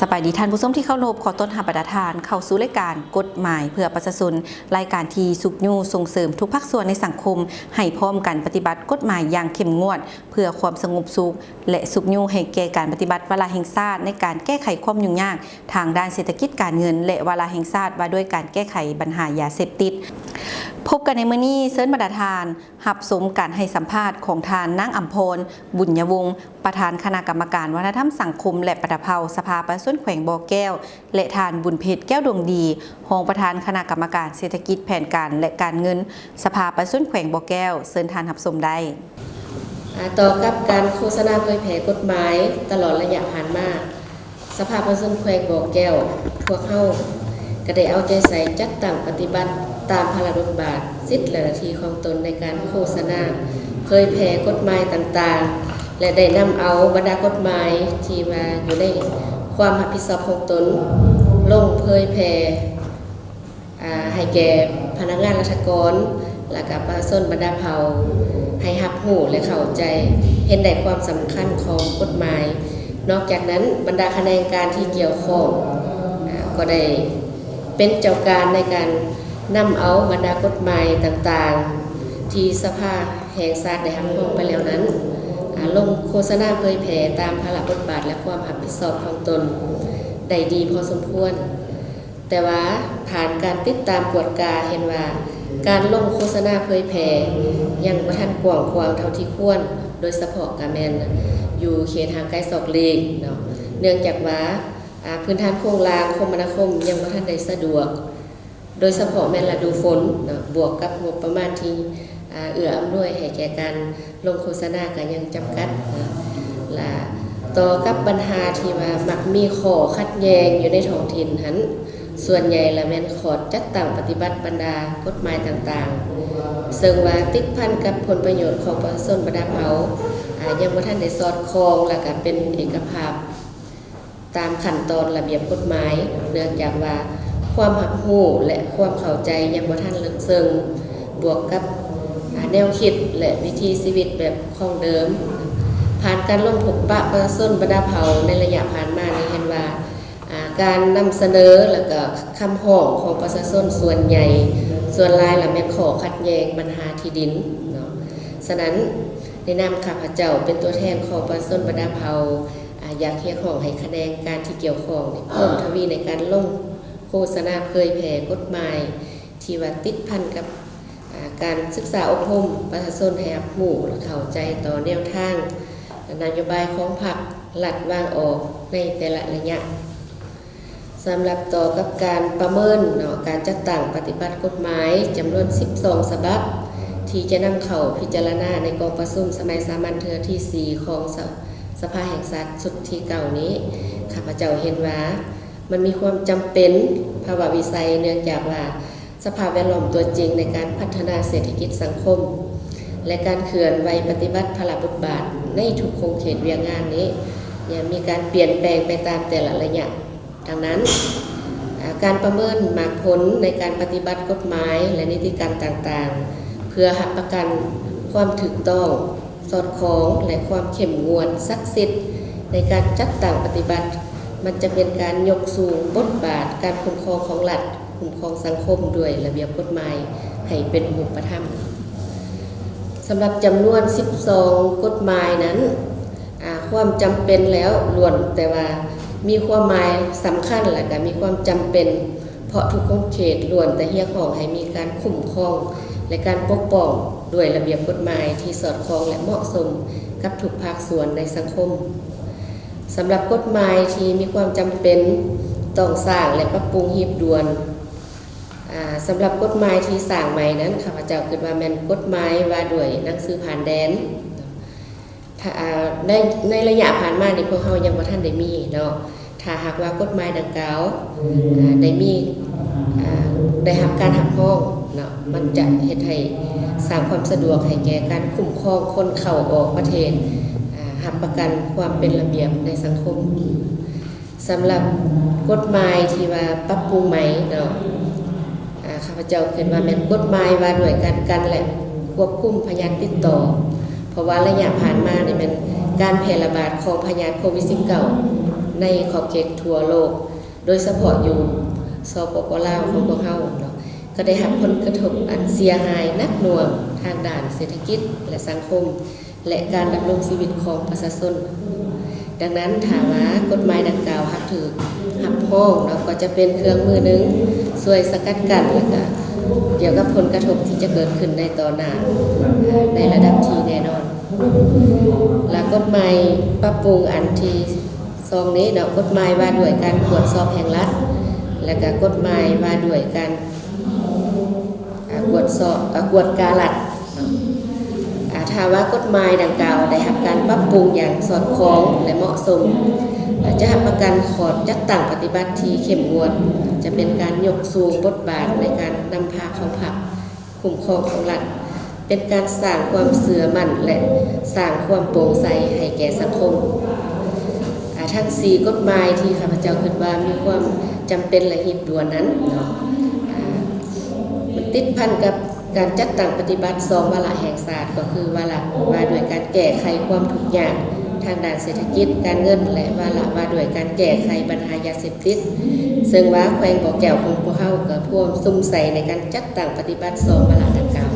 ສະບາຍດີທ່ານຜູ້ຊົມທີ່ເຄົາລົບ, ຂໍຕ້ອນຮັບບັນດາທ່ານເຂົ້າສູ່ລາຍການກົດໝາຍເພື່ອປະຊາຊົນ, ລາຍການທີ່ຊຸກຍູ້ສົ່ງເສີມທຸກພາກສ່ວນໃນສັງຄົມ ໃຫ້ພ້ອມກັນປະຕິບັດກົດໝາຍຢ່າງເຂັ້ມງວດ ເພື່ອຄວາມສະຫງົບສຸກ ແລະ ຊຸກຍູ້ໃຫ້ແກ່ການປະຕິບັດວາລະແຫ່ງຊາດໃນການແກ້ໄຂຄວາມຫຍຸ້ງຍາກທາງດ້ານເສດຖະກິດການເງິນ ແລະ ວາລະແຫ່ງຊາດວ່າດ້ວຍການແກ້ໄຂບັນຫາຢາເສບຕິດ. ພົບກັນໃນມື້ນີ້, ເຊີນບັນດາທ່ານ ຮັບຊົມການໃຫ້ສຳພາດຂອງທ່ານນາງ ອຳພອນ ບຸນຍະວົງ ປະທານຄະນະກຳມະການວັດທະນະທຳສັງຄົມ ແລະ ບັນດາເຜົ່າ ສະພາປະຊາຊົນແຂວງບໍ່ແກ້ວ ແລະ ທ່ານ ບຸນເພັດ ແກ້ວດວງດີ ຮອງປະທານຄະນະກຳມະການເສດຖະກິດ, ແຜນການ ແລະ ການເງິນ ສະພາປະຊາຊົນແຂວງບໍ່ແກ້ວ. ເຊີນທ່ານຮັບຊົມໄດ້. ອາ, ຕໍ່ກັບການໂຄສະນາເຜີຍແຜ່ກົດໝາຍຕະຫຼອດໄລຍະຜ່ານມາ, ສະພາປະຊາຊົນແຂວງບໍ່ແກ້ວ ພວກເຮົາກໍໄດ້ເອົາໃຈໃສ່ຈັດຕັ້ງປະຕິບັດຕາມພາລະບົດບາດ, ສິດ ແລະ ໜ້າທີ່ຂອງຕົນໃນການໂຄສະນາເຜີຍແຜ່ກົດໝາຍຕ່າງໆ ແລະ ໄດ້ນຳເອົາບັນດາກົດໝາຍທີ່ວ່າຢູ່ໃນຄວາມຮັບຜິດຊອບຂອງຕົນ ລົງເຜີຍແຜ່ ອາ ໃຫ້ແກ່ພະນັກງານລັດຖະກອນ ແລະ ກະປະຊາຊົນບັນດາເຜົ່າ ໃຫ້ຮັບຮູ້ ແລະ ເຂົ້າໃຈເຫັນໄດ້ຄວາມສຳຄັນຂອງກົດໝາຍ. ນອກຈາກນັ້ນ, ບັນດາຂະແໜງການທີ່ກ່ຽວຂ້ອງ ອາ ກໍໄດ້ເປັນເຈົ້າການໃນການນຳເອົາບັນດາກົດໝາຍຕ່າງໆ ທີ່ສະພາແຫ່ງຊາດໄດ້ຮັບຮອງໄປແລ້ວນັ້ນ ອາ ລົງໂຄສະນາເຜີຍແຜ່ຕາມພາລະບົດບາດ ແລະ ຄວາມຮັບຜິດຊອບຂອງຕົນໄດ້ດີພໍສົມຄວນ. ແຕ່ວ່າຜ່ານການຕິດຕາມກວດກາເຫັນວ່າ ການລົງໂຄສະນາເຜີຍແຜ່ຍັງບໍ່ທັນກວ້າງຂວາງເທົ່າທີ່ຄວນ, ໂດຍສະເພາະກະແມ່ນຢູ່ເຂດຫ່າງໄກສອກຫຼີກເນາະ, ເນື່ອງຈາກວ່າ ອາ ພື້ນຖານໂຄງລ່າງຄົມມະນາຄົມຍັງບໍ່ທັນໄດ້ສະດວກ, ໂດຍສະເພາະແມ່ນລະດູຝົນເນາະ, ບວກກັບງົບປະມານທີ່ ອາ ເອື້ອອຳນວຍໃຫ້ແກ່ການລົງໂຄສະນາກໍຍັງຈຳກັດນະ. ລະຕໍ່ກັບບັນຫາທີ່ວ່າມັກມີຂໍ້ຂັດແຍ່ງຢູ່ໃນທ້ອງຖິ່ນຫັ້ນ, ສ່ວນໃຫຍ່ລະແມ່ນຂໍ້ຈັດຕັ້ງປະຕິບັດບັນດາກົດໝາຍຕ່າງໆ ເຊິ່ງວ່າຕິດພັນກັບຜົນປະໂຫຍດຂອງປະຊາຊົນບັນດາເຜົ່າ ອາ ຍັງບໍ່ທັນໄດ້ສອດຄ່ອງ ແລະ ກະເປັນເອກະພາບ ຕາມຂັ້ນຕອນລະບຽບກົດໝາຍ, ເນື່ອງຈາກວ່າຄວາມຮັບຮູ້ ແລະ ຄວາມເຂົ້າໃຈຍັງບໍ່ທັນເລິກເຊິ່ງ, ບວກກັບ ອາ ແນວຄິດ ແລະ ວິຖີຊີວິດແບບຄອງເດີມ. ຜ່ານການລົງພົບປະປະຊາຊົນບັນດາເຜົ່າໃນໄລຍະຜ່ານມານີ້ເຫັນວ່າ ອາ ການນຳສະເໜີ ແລະ ກະຄຳຮ້ອງຂອງປະຊາຊົນສ່ວນໃຫຍ່ ສ່ວນຫຼາຍລະແມ່ນຂໍ້ຂັດແຍ່ງບັນຫາທີ່ດິນເນາະ. ສະນັ້ນ ໃນນາມຂ້າພະເຈົ້າເປັນຕົວແທນຂອງປະຊາຊົນບັນດາເຜົ່າ ອາ ຢາກຮຽກຮ້ອງໃຫ້ຂະແໜງການທີ່ກ່ຽວຂ້ອງນີ້ເພີ່ມທະວີໃນການລົງໂຄສະນາເຜີຍແຜ່ກົດໝາຍທີ່ວ່າຕິດພັນກັບ ອາ ການສຶກສາອົບຮົມປະຊາຊົນໃຫ້ຮັບຮູ້ ແລະ ເຂົ້າໃຈຕໍ່ແນວທາງ ແລະ ນະໂຍບາຍຂອງພັກລັດວາງອອກໃນແຕ່ລະໄລຍະ. ສຳລັບຕໍ່ກັບການປະເມີນເນາະ ການຈັດຕັ້ງປະຕິບັດກົດໝາຍຈຳນວນສິບສອງສະບັບ ທີ່ຈະນຳເຂົ້າພິຈາລະນາໃນກອງປະຊຸມສະໄໝສາມັນເທື່ອທີສີ່ຂອງສະ ສະພາແຫ່ງຊາດຊຸດທີເກົ້ານີ້, ຂ້າພະເຈົ້າເຫັນວ່າມັນມີຄວາມຈຳເປັນພາວະວິໄສ ເນື່ອງຈາກວ່າ ສະພາບແວດລ້ອມຕົວຈິງໃນການພັດທະນາເສດຖະກິດສັງຄົມ ແລະ ການເຄື່ອນໄຫວປະຕິບັດພາລະບົດບາດໃນທຸກຂົງເຂດວຽກງານນີ້ ຍັງມີການປ່ຽນແປງໄປຕາມແຕ່ລະໄລຍະ. ດັ່ງນັ້ນ, ອາ, ການປະເມີນໝາກຜົນໃນການປະຕິບັດກົດໝາຍ ແລະ ນິຕິກຳຕ່າງໆ ເພື່ອຮັບປະກັນຄວາມຖືກຕ້ອງ ສອດຄ່ອງ ແລະ ຄວາມເຂັ້ມງວດສັກສິດໃນການຈັດຕັ້ງປະຕິບັດ, ມັນຈະເປັນການຍົກສູງບົດບາດການຄຸ້ມຄອງຂອງລັດ, ຄຸ້ມຄອງສັງຄົມດ້ວຍລະບຽບກົດໝາຍໃຫ້ເປັນຮູບປະທຳ. ສຳລັບຈຳນວນສິບສອງກົດໝາຍນັ້ນ, ອາ, ຄວາມຈຳເປັນແລ້ວລ້ວນແຕ່ວ່າມີຄວາມໝາຍສຳຄັນ ແລະ ກະມີຄວາມຈຳເປັນ ເພາະທຸກຂົງເຂດລ້ວນແຕ່ຮຽກຮ້ອງໃຫ້ມີການຄຸ້ມຄອງ ແລະ ການປົກປ້ອງດ້ວຍລະບຽບກົດໝາຍທີ່ສອດຄ່ອງ ແລະ ເໝາະສົມກັບທຸກພາກສ່ວນໃນສັງຄົມ. ສຳລັບກົດໝາຍທີ່ມີຄວາມຈຳເປັນຕ້ອງສ້າງ ແລະ ປັບປຸງຮີບດ່ວນ, ອາ, ສຳລັບກົດໝາຍທີ່ສ້າງໃໝ່ນັ້ນ, ຂ້າພະເຈົ້າຄິດວ່າແມ່ນກົດໝາຍວ່າດ້ວຍໜັງສືຜ່ານແດນ. ຖ້າ ອາ ໃນ ໃນໄລຍະຜ່ານມານີ້ ພວກເຮົາຍັງບໍ່ທັນໄດ້ມີເນາະ. ຖ້າຫາກວ່າກົດໝາຍດັ່ງກ່າວ ອາ ໄດ້ມີ ອາ ໄດ້ຮັບການຮັບຮອງເນາະ, ມັນຈະເຮັດໃຫ້ສ້າງຄວາມສະດວກໃຫ້ແກ່ການຄຸ້ມຄອງຄົນເຂົ້າອອກປະເທດ, ອາ ຮັບປະກັນຄວາມເປັນລະບຽບໃນສັງຄົມ. ສຳລັບກົດໝາຍທີ່ວ່າປັບປຸງໃໝ່ເນາະ, ອາ ຂ້າພະເຈົ້າຄິດວ່າແມ່ນກົດໝາຍວ່າດ້ວຍການກັນ ແລະ ຄວບຄຸມພະຍາດຕິດຕໍ່, ເພາະວ່າໄລຍະຜ່ານມານີ້ແມ່ນການແຜ່ລະບາດຂອງພະຍາດໂຄວິດສິບເກົ້າ ໃນຂອບເຂດທົ່ວໂລກ ໂດຍສະເພາະຢູ່ ສປປ ລາວ ຂອງພວກເຮົາເນາະ ກໍໄດ້ຮັບຜົນກະທົບອັນເສຍຫາຍໜັກໜ່ວງທາງດ້ານເສດຖະກິດ ແລະ ສັງຄົມ ແລະ ການດຳລົງຊີວິດຂອງປະຊາຊົນ. ດັ່ງນັ້ນ ຖ້າວ່າກົດໝາຍດັ່ງກ່າວຫາກຖືກຮັບຮອງເນາະ ກໍຈະເປັນເຄື່ອງມືໜຶ່ງຊ່ວຍສະກັດກັ້ນ ແລະ ກະກ່ຽວກັບຜົນກະທົບທີ່ຈະເກີດຂຶ້ນໃນຕໍ່ໜ້າ ໃນລະດັບທີ່ແນ່ນອນ. ແລະ ກົດໝາຍປັບປຸງອັນທີສອງນີ້ເນາະ ກົດໝາຍວ່າດ້ວຍການກວດສອບແຫ່ງລັດ ແລະ ກະກົດໝາຍວ່າດ້ວຍການ ອາ ກວດສອບ ອາ ກວດກາລັດເນາະ ອາ ຖ້າວ່າກົດໝາຍດັ່ງກ່າວໄດ້ຮັບການປັບປຸງຢ່າງສອດຄ່ອງ ແລະ ເໝາະສົມ ອາ ຈະຮັບປະກັນຂອບຈັດຕັ້ງປະຕິບັດທີ່ເຂັ້ມງວດ ຈະເປັນການຍົກສູງບົດບາດໃນການນຳພາຂອງພັກ ຄຸ້ມຄອງຂອງລັດ ເປັນການສ້າງຄວາມເຊື່ອໝັ້ນ ແລະ ສ້າງຄວາມໂປ່ງໃສໃຫ້ແກ່ສັງຄົມ. ອາ ທັງສີ່ກົດໝາຍທີ່ຂ້າພະເຈົ້າຄິດວ່າມີຄວາມຈຳເປັນ ແລະ ຮີບດ່ວນນັ້ນເນາະ ອາ ມັນຕິດພັນກັບການຈັດຕັ້ງປະຕິບັດສອງວາລະແຫ່ງຊາດ ກໍຄືວາລະວ່າດ້ວຍການແກ້ໄຂຄວາມທຸກຍາກທາງດ້ານເສດຖະກິດການເງິນ ແລະ ວາລະວ່າດ້ວຍການແກ້ໄຂບັນຫາຢາເສບຕິດ ເຊິ່ງວ່າແຂວງບໍ່ແກ້ວຂອງພວກເຮົາກໍພວມສຸມໃສ່ໃນການຈັດຕັ້ງປະຕິບັດສອງວາລະດັ່ງກ່າວ.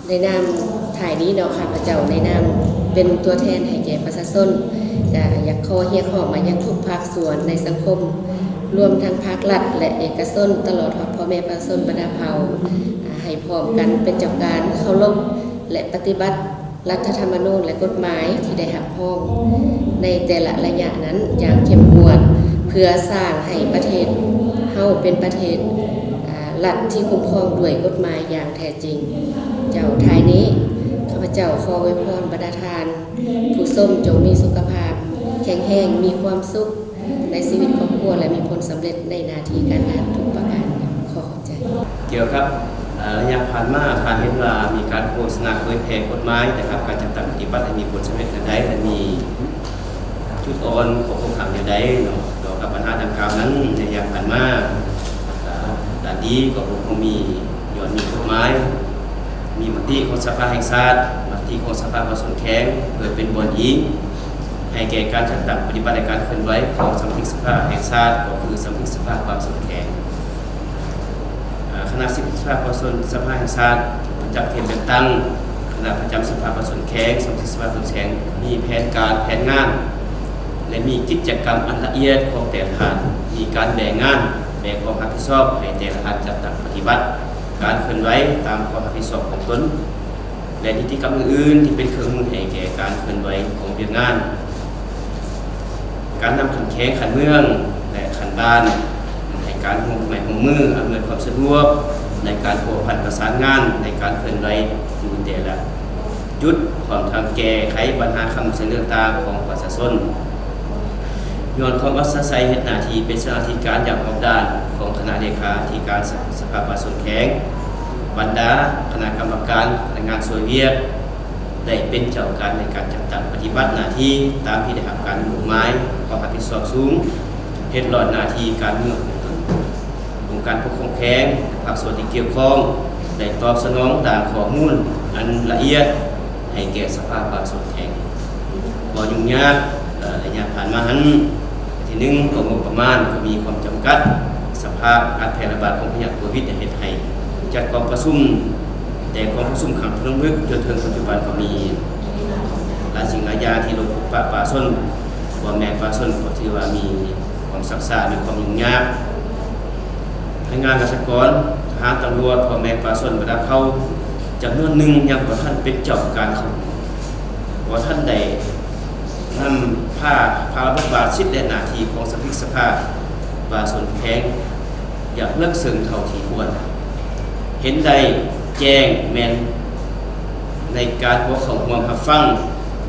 ໃນນາມທ້າຍນີ້ເນາະ ຂ້າພະເຈົ້າໃນນາມເປັນຕົວແທນໃຫ້ແກ່ປະຊາຊົນ ກະຢາກຂໍຮຽກຮ້ອງມາຍັງທຸກພາກສ່ວນໃນສັງຄົມ ລວມທັງພາກລັດ ແລະ ເອກະຊົນ ຕະຫຼອດຮອດພໍ່ແມ່ປະຊາຊົນບັນດາເຜົ່າ ໃຫ້ພ້ອມກັນເປັນເຈົ້າການເຄົາລົບ ແລະ ປະຕິບັດລັດຖະທຳມະນູນ ແລະ ກົດໝາຍທີ່ໄດ້ຮັບຮອງໃນແຕ່ລະໄລຍະນັ້ນຢ່າງເຂັ້ມງວດ ເພື່ອສ້າງໃຫ້ປະເທດເຮົາເປັນປະເທດ ອາ ລັດທີ່ຄຸ້ມຄອງດ້ວຍກົດໝາຍຢ່າງແທ້ຈິງ. ເຈົ້າ ທ້າຍນີ້ ຂ້າພະເຈົ້າຂໍອວຍພອນບັນດາທ່ານຜູ້ຊົມຈົ່ງມີສຸຂະພາບແຂງແຮງ, ມີຄວາມສຸກໃນຊີວິດຄອບຄົວ ແລະ ມີຜົນສຳເລັດໃນໜ້າທີ່ການງານທຸກປະການ. ຂໍຂອບໃຈ. ກ່ຽວກັບ ເອີ ໄລຍະຜ່ານມາ ທ່ານເຫັນວ່າມີການໂຄສະນາເຜີຍແຜ່ກົດໝາຍ ແຕ່ຫາກການຈັດຕັ້ງປະຕິບັດໃຫ້ມີຜົນສຳເລັດແນວໃດ ແລະ ມີຈຸດອ່ອນຂໍ້ຄົງຄ້າງແນວໃດເນາະ? ຕໍ່ກັບບັນຫາດັ່ງກ່າວນັ້ນ ໃນໄລຍະຜ່ານມາ ເອີ ດ້ານດີກໍບໍ່ມີ ຍ້ອນມີກົດໝາຍ ມີມະຕິຂອງສະພາແຫ່ງຊາດ, ມະຕິຂອງສະພາປະຊາຊົນແຂວງ ເພື່ອເປັນບ່ອນອີງໃຫ້ແກ່ການຈັດຕັ້ງປະຕິບັດ ແລະ ການເຄື່ອນໄຫວຂອງສະມາຊິກສະພາແຫ່ງຊາດ ກໍຄືສະມາຊິກສະພາປະຊາຊົນແຂວງ. ອາ ຄະນະສະມາຊິກສະພາປະຊາຊົນສະພາແຫ່ງຊາດ ປະຈຳເຂດເລືອກຕັ້ງ, ຄະນະປະຈຳສະພາປະຊາຊົນແຂວງ, ສະມາຊິກສະພາປະຊາຊົນແຂວງ ມີແຜນການ, ແຜນງານ ແລະ ມີກິດຈະກຳອັນລະອຽດຂອງແຕ່ລະທ່ານ, ມີການແບ່ງງານ, ແບ່ງຄວາມຮັບຜິດຊອບໃຫ້ແຕ່ລະທ່ານຈັດຕັ້ງປະຕິບັດການເຄື່ອນໄຫວຕາມຄວາມຮັບຜິດຊອບຂອງຕົນ ແລະ ນິຕິກຳອື່ນໆທີ່ເປັນເຄື່ອງມືໃຫ້ແກ່ການເຄື່ອນໄຫວຂອງວຽກງານ. ການນຳຂັ້ນແຂວງ, ຂັ້ນເມືອງ ແລະ ຂັ້ນບ້ານ ໃຫ້ການຮ່ວມໄມ້ຮ່ວມມື ອຳນວຍຄວາມສະດວກໃນການພົວພັນປະສານງານໃນການເຄື່ອນໄຫວຢູ່ແຕ່ລະຈຸດ ພ້ອມທັງແກ້ໄຂບັນຫາຄຳສະເໜີຕ່າງໆຂອງປະຊາຊົນ. ຍ້ອນຄວາມເອົາໃຈໃສ່ເຮັດໜ້າທີ່ເປັນເສນາທິການຢ່າງຮອບດ້ານຂອງຄະນະເລຂາທິການສະ ສະພາປະຊາຊົນແຂວງ, ບັນດາຄະນະກຳມະການ, ພະນັກງານຊ່ວຍວຽກ ໄດ້ເປັນເຈົ້າການໃນການຈັດຕັ້ງປະຕິບັດໜ້າທີ່ຕາມທີ່ໄດ້ຮັບການມອບໝາຍຄວາມຮັບຜິດຊອບສູງ, ເຮັດລອດໜ້າທີ່ການເມືອງຂອງຕົນ. ອົງການປົກຄອງແຂວງ ແລະ ພາກສ່ວນທີ່ກ່ຽວຂ້ອງ ໄດ້ຕອບສະໜອງຕາມຂໍ້ມູນອັນລະອຽດໃຫ້ແກ່ສະພາປະຊາຊົນແຂວງ. ຂໍ້ຫຍຸ້ງຍາກ ເອີ ໄລຍະຜ່ານມາຫັ້ນ ທີໜຶ່ງ ກໍງົບປະມານກໍມີຄວາມຈຳກັດ, ສະພາບການແຜ່ລະບາດຂອງພະຍາດໂຄວິດ ໄດ້ເຮັດໃຫ້ຈັດກອງປະຊຸມ ແຕ່ກອງປະຊຸມຄັ້ງທຳອິດຈົນເຖິງປັດຈຸບັນກໍມີຫຼາຍສິ່ງຫຼາຍຢ່າງທີ່ລົງພົບປະປະຊາຊົນ, ພໍ່ແມ່ປະຊາຊົນກໍຖືວ່າມີຄວາມຊັກຊ້າ, ມີຄວາມຫຍຸ້ງຍາກ. ພະນັກງານລາຊະກອນ, ທະຫານ, ຕຳຫຼວດ, ພໍ່ແມ່ປະຊາຊົນບັນດາເຜົ່າຈຳນວນໜຶ່ງຍັງບໍ່ທັນເປັນເຈົ້າການເຂົ້າ ບໍ່ທັນໄດ້ນຳພາພາລະບົດບາດ, ສິດ ແລະ ໜ້າທີ່ຂອງສະມາຊິກສະພາປະຊາຊົນແຂວງຢ່າງເລິກເຊິ່ງເທົ່າທີ່ຄວນ. ເຫັນໄດ້ແຈ້ງແມ່ນໃນການບໍ່ເຂົ້າຮ່ວມຮັບຟັງ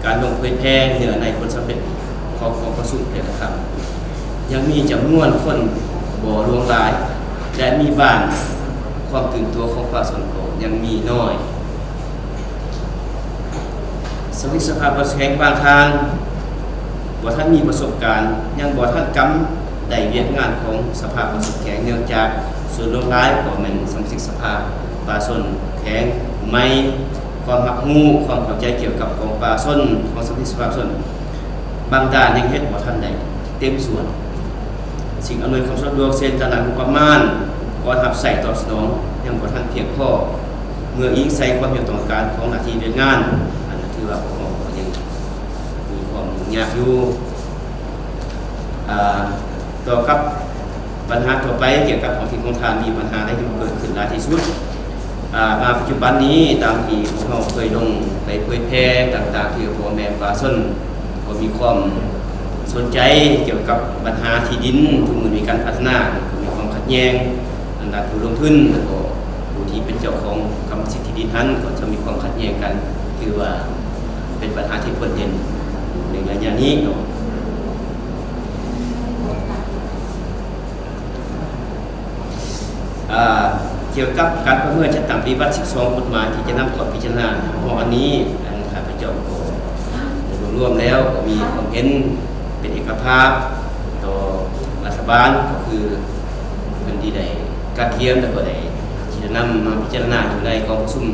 ການລົງເຜີຍແຜ່ເນື້ອໃນຜົນສຳເລັດຂອງກອງປະຊຸມແຕ່ລະຄັ້ງ. ຍັງມີຈຳນວນຄົນບໍ່ຫຼວງຫຼາຍ ແລະ ມີບ້ານຄວາມຕື່ນຕົວຂອງປະຊາຊົນກໍຍັງມີໜ້ອຍ. ສະມາຊິກສະພາປະຊາຊົນແຂວງບາງທ່ານບໍ່ທັນມີປະສົບການ, ຍັງບໍ່ທັນກຳໄດ້ວຽກງານຂອງສະພາປະຊາຊົນແຂວງ, ເນື່ອງຈາກສ່ວນຫຼວງຫຼາຍກໍແມ່ນສະມາຊິກສະພາປະຊາຊົນແຂວງໃໝ່, ຄວາມຮັບຮູ້, ຄວາມເຂົ້າໃຈກ່ຽວກັບຂອງປະຊາຊົນ, ຂອງສະມາຊິກສະພາປະຊາຊົນ ບາງດ້ານຍັງເຮັດບໍ່ທັນໄດ້ເຕັມສ່ວນ. ສິ່ງອຳນວຍຄວາມສະດວກ ເຊັ່ນ ທາງດ້ານງົບປະມານ, ອຸປະກອນຮັບໃຊ້ຕອບສະໜອງ ຍັງບໍ່ທັນພຽງພໍ ເມື່ອອີງໃສ່ຄວາມຕ້ອງການຂອງໜ້າທີ່ວຽກງານ. ອັນນັ້ນຖືວ່າພວກເຮົາກໍຍັງມີຄວາມຫຍຸ້ງຍາກຢູ່. ອາ ຕໍ່ກັບບັນຫາທົ່ວໄປກ່ຽວກັບທ້ອງຖິ່ນຂອງທ່ານ ມີບັນຫາໃດທີ່ເກີດຂຶ້ນຫຼາຍທີ່ສຸດ? ອາ ມາປັດຈຸບັນນີ້ ຕາມທີ່ພວກເຮົາເຄີຍລົງໄປເຜີຍແຜ່ຕ່າງໆ ທີ່ພໍ່ແມ່ປະຊາຊົນກໍມີຄວາມສົນໃຈກ່ຽວກັບບັນຫາທີ່ດິນ. ທຸກມື້ມີການພັດທະນາ ກໍມີຄວາມຂັດແຍ່ງທາງດ້ານຜູ້ລົງທຶນ ແລ້ວກໍຜູ້ທີ່ເປັນເຈົ້າຂອງກຳມະສິດທີ່ດິນຫັ້ນ ກໍຈະມີຄວາມຂັດແຍ່ງກັນ. ຖືວ່າເປັນບັນຫາທີ່ໂດດເດັ່ນໃນໄລຍະນີ້ເນາະ. ອາ ກ່ຽວກັບການປະເມີນຈັດຕັ້ງປະຕິບັດສິບສອງກົດໝາຍທີ່ຈະນຳເຂົ້າພິຈາລະນາໃນຮອບອັນນີ້, ອັນຂ້າພະເຈົ້າກໍໂດຍລວມແລ້ວກໍມີຄວາມເຫັນເປັນເອກະພາບຕໍ່ລັດຖະບານ, ກໍຄືເພິ່ນທີ່ໄດ້ກະກຽມ ແລ້ວກໍໄດ້ທີ່ຈະນຳມາພິຈາລະນາຢູ່ໃນກອງປະຊຸມ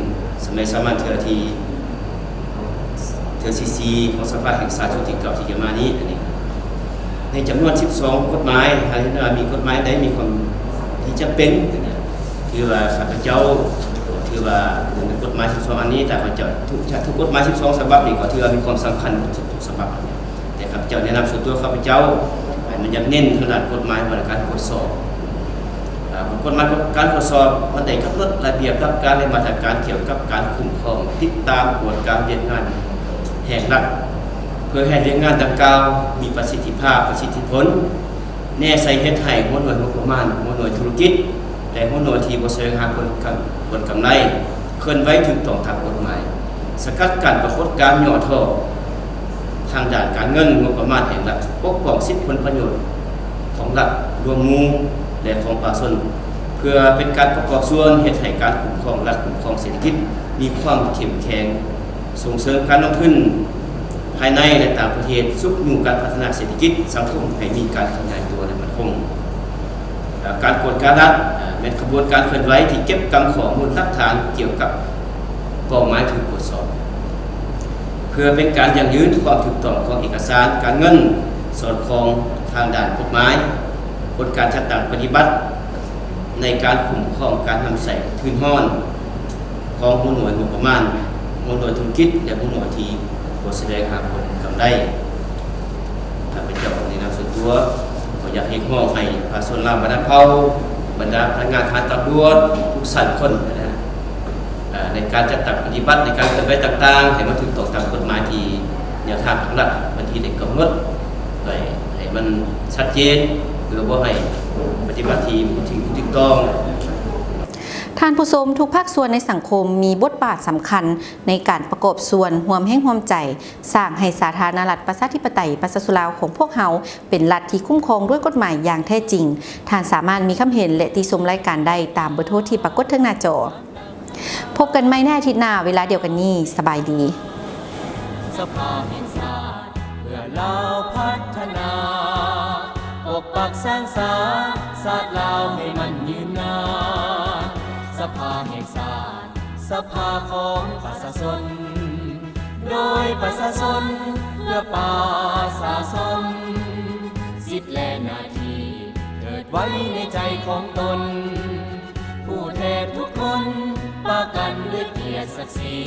ສະໄໝສາມັນເທື່ອທີ ເທື່ອທີສີ່ຂອງສະພາແຫ່ງຊາດຊຸດທີເກົ້າທີ່ຈະມານີ້. ອັນນີ້ໃນຈຳນວນສິບສອງກົດໝາຍ ຖ້າເຫັນວ່າມີກົດໝາຍໃດມີຄວາມທີ່ຈຳເປັນ ຖືວ່າຂ້າພະເຈົ້າ ຖືວ່າກົດໝາຍສິບສອງອັນນີ້ ຖ້າເຂົາເຈົ້າ ທຸກ ທຸກກົດໝາຍສິບສອງສະບັບນີ້ ກໍຖືວ່າມີຄວາມສຳຄັນໝົດທຸກສະບັບ. ແຕ່ຂ້າພະເຈົ້າແນະນຳສ່ວນຕົວຂ້າພະເຈົ້າ ໃຫ້ມັນຢາກເນັ້ນທາງດ້ານກົດໝາຍວ່າການກວດສອບ. ອາ ກົດໝາຍການກວດສອບ ມັນໄດ້ກຳນົດລະບຽບຫຼັກການ ແລະ ມາດຕະການກ່ຽວກັບການຄຸ້ມຄອງ, ຕິດຕາມ, ກວດກາວຽກງານແຫ່ງລັດ ເພື່ອໃຫ້ວຽກງານດັ່ງກ່າວມີປະສິດທິພາບ, ປະສິດທິຜົນ, ແນໃສ່ເຮັດໃຫ້ຫົວໜ່ວຍງົບປະມານ, ຫົວໜ່ວຍທຸລະກິດ ແລະ ຫົວໜ່ວຍທີ່ບໍ່ສະແຫວງຫາຜົນກຳ ຜົນກຳໄລ ເຄື່ອນໄຫວຖືກຕ້ອງຕາມກົດໝາຍ, ສະກັດກັ້ນປາກົດການຫຍໍ້ທໍ້ທາງດ້ານການເງິນ, ງົບປະມານແຫ່ງລັດ, ປົກປ້ອງສິດຜົນປະໂຫຍດຂອງລັດລວມໝູ່ ແລະ ຂອງປະຊາຊົນ, ເພື່ອເປັນການປະກອບສ່ວນເຮັດໃຫ້ການຄຸ້ມຄອງລັດ, ຄຸ້ມຄອງເສດຖະກິດ ມີຄວາມເຂັ້ມແຂງ, ສົ່ງເສີມການລົງທຶນພາຍໃນ ແລະ ຕ່າງປະເທດ, ຊຸກຍູ້ການພັດທະນາເສດຖະກິດສັງຄົມໃຫ້ມີການຂະຫຍາຍຕົວ ແລະ ໝັ້ນຄົງ. ແລະ ການກວດກາລັດ ແມ່ນຂະບວນການເຄື່ອນໄຫວທີ່ເກັບກຳຂໍ້ມູນຫຼັກຖານກ່ຽວກັບເປົ້າໝາຍຖືກກວດສອບ ເພື່ອເປັນການຢັ້ງຢືນຄວາມຖືກຕ້ອງຂອງເອກະສານການເງິນ, ສອດຄ່ອງທາງດ້ານກົດໝາຍ, ຜົນການຈັດຕັ້ງປະຕິບັດໃນການຄຸ້ມຄອງການນຳໃຊ້ທຶນຮອນ ຂອງຫົວໜ່ວຍງົບປະມານ, ຫົວໜ່ວຍທຸລະກິດ ແລະ ຫົວໜ່ວຍທີ່ບໍ່ສະແຫວງຫາຜົນກຳໄລ. ຂ້າພະເຈົ້າໃນນາມສ່ວນຕົວ ກໍຢາກຮຽກຮ້ອງໃຫ້ປະຊາຊົນລາວບັນດາເຜົ່າ, ບັນດາພະນັກງານທະຫານຕຳຫຼວດທຸກຊັ້ນຄົນນະ ເອີ່ ໃນການຈັດຕັ້ງປະຕິບັດ, ໃນການເຄື່ອນໄຫວຕ່າງໆ ໃຫ້ມັນຖືກຕ້ອງຕາມກົດໝາຍທີ່ແນວທາງຂອງລັດເພິ່ນທີ່ໄດ້ກຳນົດໄວ້ໃຫ້ມັນຊັດເຈນ ເພື່ອບໍ່ໃຫ້ປະຕິບັດທີ່ບໍ່ຖືກຕ້ອງ. ທ່ານຜູ້ຊົມ, ທຸກພາກສ່ວນໃນສັງຄົມມີບົດບາດສຳຄັນໃນການປະກອບສ່ວນຮ່ວມແຮງຮ່ວມໃຈ ສ້າງໃຫ້ສາທາລະນະລັດ ປະຊາທິປະໄຕ ປະຊາຊົນລາວຂອງພວກເຮົາ ເປັນລັດທີ່ຄຸ້ມຄອງດ້ວຍກົດໝາຍຢ່າງແທ້ຈິງ. ທ່ານສາມາດມີຄຳເຫັນ ແລະ ຕິຊົມລາຍການໄດ້ຕາມເບີໂທທີ່ປາກົດເທິງໜ້າຈໍ. ພົບກັນໃໝ່ໃນອາທິດໜ້າເວລາດຽວກັນນີ້. ສະບາຍດີ. ສະພາແຫ່ງຊາດ ເພື່ອລາວພັດທະນາ ປົກປັກສານສາ ຊາດລາວໃຫ້ມັນຍືນນານ. ສະພາແຫ່ງຊາດ ສະພາຂອງປະຊາຊົນ ໂດຍປະຊາຊົນ ເພື່ອປະຊາຊົນ. ສິດ ແລະ ໜ້າທີ່ ເທີດໄວ້ໃນໃຈຂອງຕົນ. ຜູ້ແທນທຸກຄົນ ປະກັນດ້ວຍກຽດສັກສີ.